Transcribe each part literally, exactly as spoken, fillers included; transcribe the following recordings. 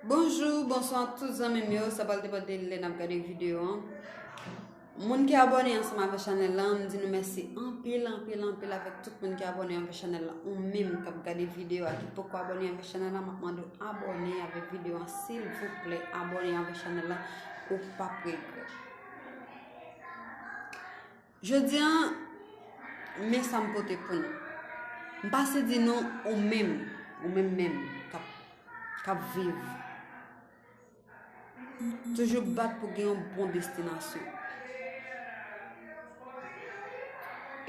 Bonjou, bonswa tout zanmi m yo, sa pral depann de lè n ap gade videyo an. Moun ki abòne ansanm avèk chanèl la, m di nou mèsi anpil, anpil, anpil avèk tout moun ki abòne avèk chanèl la. Ou menm k ap gade videyo a ki poko abòne avèk chanèl la, m ap mande w abòne avèk videyo an, silvouplè, abòne avèk chanèl la, ou p ap regrèt. Jodi a, men sa m pote pou nou. M pase di nou, ou menm, ou menm menm, k ap, k ap viv. Toujou bat pou gen yon bon destinasyon.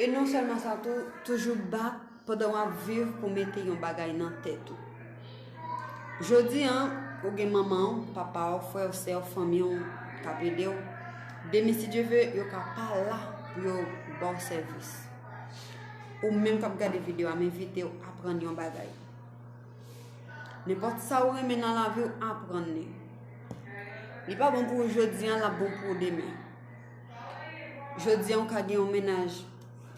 E non sèlman sa tou, toujou bat pandan w ap viv pou mete yon bagay nan tèt ou. Jodi a, ou gen manman w, papa w, frè w, sè w, fanmi w k ap ede w. Demen, si Dye ve, yo ka pa la pou yo ba w sèvis. Ou menm k ap gade videyo a, m envite w aprann yon bagay. Nenpòt sa ou renmen nan lavi w, aprann li. Li pa bon pou ou jodi a, l ap bon pou ou demen. Jodi a, ou ka gen yon mennaj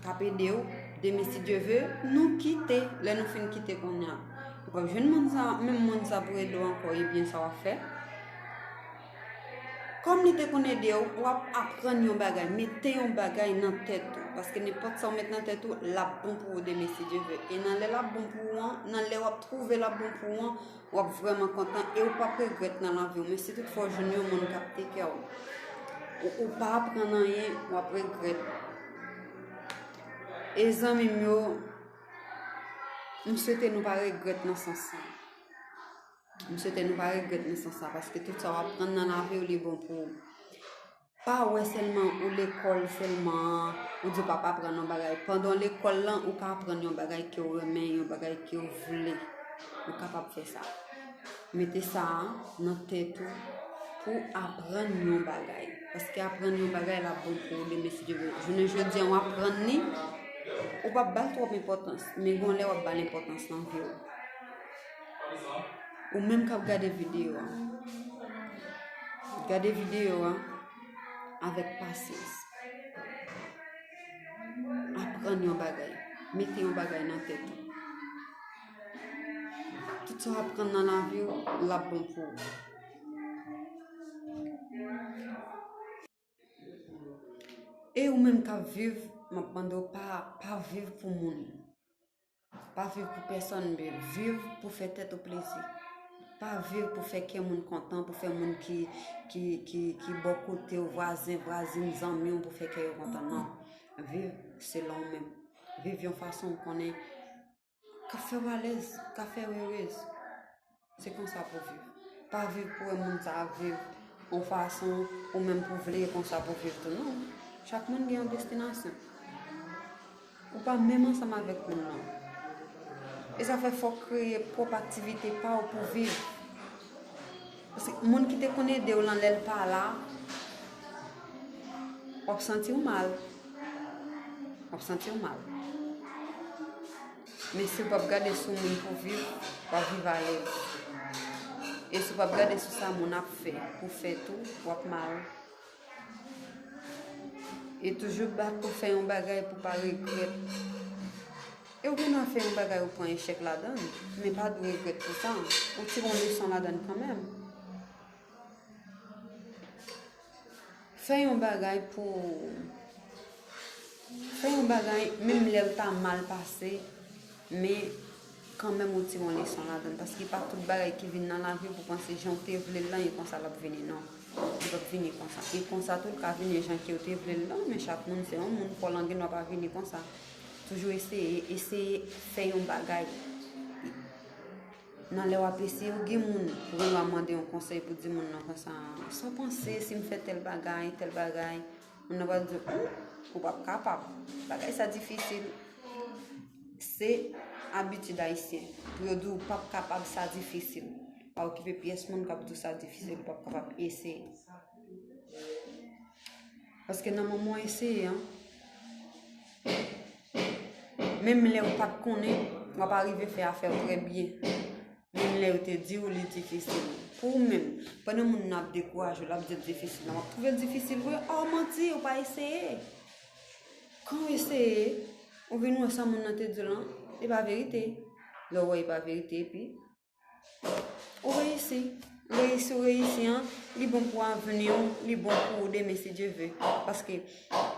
k ap ede w. Demen, si Dye ve, nou kite. Lè nou fin kite kounye a, ou p ap jwenn moun sa, menm moun sa pou ede w ankò, ebyen sa w ap fè. Kòm li te konn ede w, w ap aprann yon bagay, mete yon bagay nan tèt ou. Paske nenpòt sa w met nan tèt ou, l ap bon pou ou demen, si Dye ve. E nan lè l ap bon pou ou an, nan lè w ap twouve l ap bon pou ou an, w ap vrèman kontan e ou p ap regrèt nan lavi w. Men si toutfwa w jwenn yon moun k ap teke w, ou, ou pa aprann anyen, w ap regrèt. E zanmi m yo, m swete nou pa regrèt nan sans sa. M swete nou pa regrèt nan sans sa, paske tout sa w aprann nan lavi w, li bon pou ou. Pa wè sèlman ou lekòl sèlman, ou di w p ap aprann yon bagay. Pandan w lekòl lan, ou ka aprann yon bagay ke w renmen, yon bagay ke w vle. Ou kapab fè sa. Mete sa nan tèt ou pou w aprann yon bagay. Paske aprann yon bagay, l ap bon pou ou demen, si Dye ve. Jounen jodi a, w aprann li, ou p ap ba l twòp enpòtans, men gen yon lè w ap ba l enpòtans nan vi w. Ou menm k ap gade videyo a, gade videyo a avèk pasyans. Aprann yon bagay, mete yon bagay nan tèt ou. Tout sa w aprann nan lavi w, l ap bon pou ou. E ou menm k ap viv, m ap mande w pa, pa viv pou moun. Pa viv pou pèsonn, men viv pou fè tèt ou plezi. Pa viv pou fè kè moun kontan, pou fè moun ki, ki, ki, ki bò kote w, vwazen, vwazin, zanmi w, pou fè kè yo kontan. Non. Viv selon w menm. Viv yon fason w konnen k ap fè w alèz, k ap fè w erez. Se konsa pou w viv. Pa viv pou wè moun sa ap viv yon fason, ou menm pou w vle e konsa pou w viv tou. Non. Chak moun gen yon destinasyon. Ou pa menm ansanm avèk moun nan. E sa fè fò w kreye pwòp aktivite pa w pou w viv. Paske moun ki te konn ede w lan, lè l pa la, w ap santi w mal. W ap santi w mal. Men si w p ap gade sou moun pou viv, w ap viv alèz. E si w p ap gade sou sa moun ap fè pou fè tou, w ap mal. E toujou bat pou fè yon bagay pou pa regrèt. E ou gen dwa fè yon bagay ou pran echèk ladan l, men pa dwe regrèt pou sa. Ou tire yon leson ladan l kanmenm. Fè yon bagay pou, fè yon bagay, menm lè l ta mal pase, men kanmenm ou tire yon leson ladan l. Paske pa tout bagay ki vin nan lavi w pou panse jan w te vle l lan, e konsa l ap vini, non. Li p ap vini konsa. E konsa tou, l ka vini jan ke w te vle l lan, men chak moun se yon moun, fò l gen dwa pa vini konsa. Toujou eseye, eseye fè yon bagay. Nan lè w ap eseye, ou gen moun, ou gen dwa mande yon konsèy pou di moun nan konsa, sa w panse si m fè tèl bagay, tèl bagay? Moun nan pral di w, hmm, ou p ap kapab. Bagay sa difisil. Se abitid ayisyen. Pou yo di w p ap kapab, sa difisil. Pa okipe pyès moun k ap di w sa difisil, ou p ap kapab, eseye. Paske nan moman w eseye an, menm lè ou pa t konnen, w ap arive fè afè w trè byen. Menm lè yo te di w li difisil. Pou ou menm, pandan moun nan ap dekouraje w, l ap di l difisil lan, w ap twouve l difisil vre? Oh, manti, ou pa eseye. Kan w eseye, ou vin wè sa moun nan te di w lan, e pa verite. Lè w wè e pa verite, epi ou reyisi. Reyisi ou reyisi an, li bon pou avni w, li bon pou ou demen si Dye ve. Paske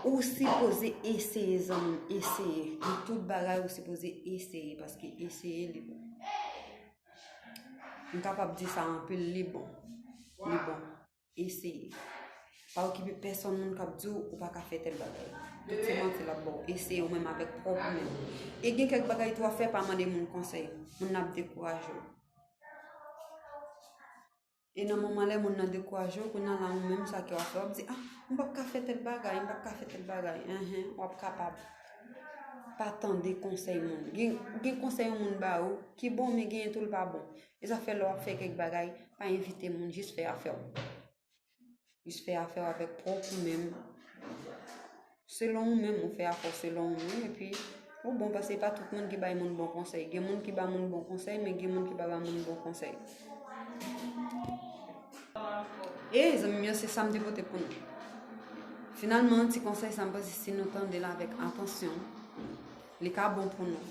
ou sipoze eseye, zanmi m, eseye. Nan tout bagay ou sipoze eseye, paske eseye li bon. M kapab di sa anpil, li bon. Li bon. Eseye. Pa okipe pèsonn moun k ap di w ou pa ka fè tèl bagay. Tout se manti l ap ba w. Eseye ou menm avèk pwòp ou menm. E gen kèk bagay tou w ap fè, pa mande moun konsèy. Moun nan ap dekouraje w. E nan moman lè moun nan dekouraje w, kounye a la ou menm sa ke w ap fè, w ap di, ah, m p ap ka fè tèl bagay, m p ap ka fè tèl bagay. Enhen, w ap kapab. Pa tande konsèy moun. Gen, gen konsèy yon moun ba ou ki bon, men genyen tou l pa bon. E sa fè lè w ap fè kèk bagay, pa envite moun, jis fè afè w. Jis fè afè w avèk pwòp ou menm. Selon ou menm, ou fè afè w selon ou menm, epi ou bon, paske pa tout moun ki bay moun bon konsèy. Gen moun ki ba moun bon konsèy, men gen moun ki pa ba moun bon konsèy. E, zanmi m yo, se sa m te pote pou nou. Finalman, ti konsèy sa, m panse si nou tande l avèk atansyon, li ka bon pou nou.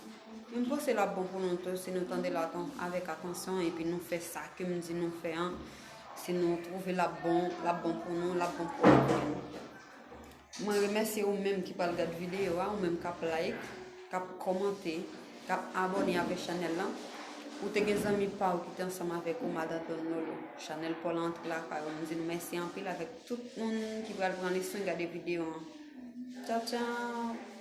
Men m panse l ap bon pou nou tou si nou tande l atan-, avèk atansyon, epi nou fè sa ke m di nou fè an. Si nou twouve l ap bon, l ap bon pou nou, l ap bon pou avni nou. Mwen remèsye ou menm ki pral gad videyo a, ou menm k ap like, k ap kòmante, k ap abòne avèk chanèl lan. Ou te gen zanmi pa w ki te ansanm avèk ou, Madan Don Lolo. Chanèl pa w la antre lakay ou. M di nou mèsi anpil avèk tout moun ki pral pran leson gade videyo an. Tchaw, tchaw!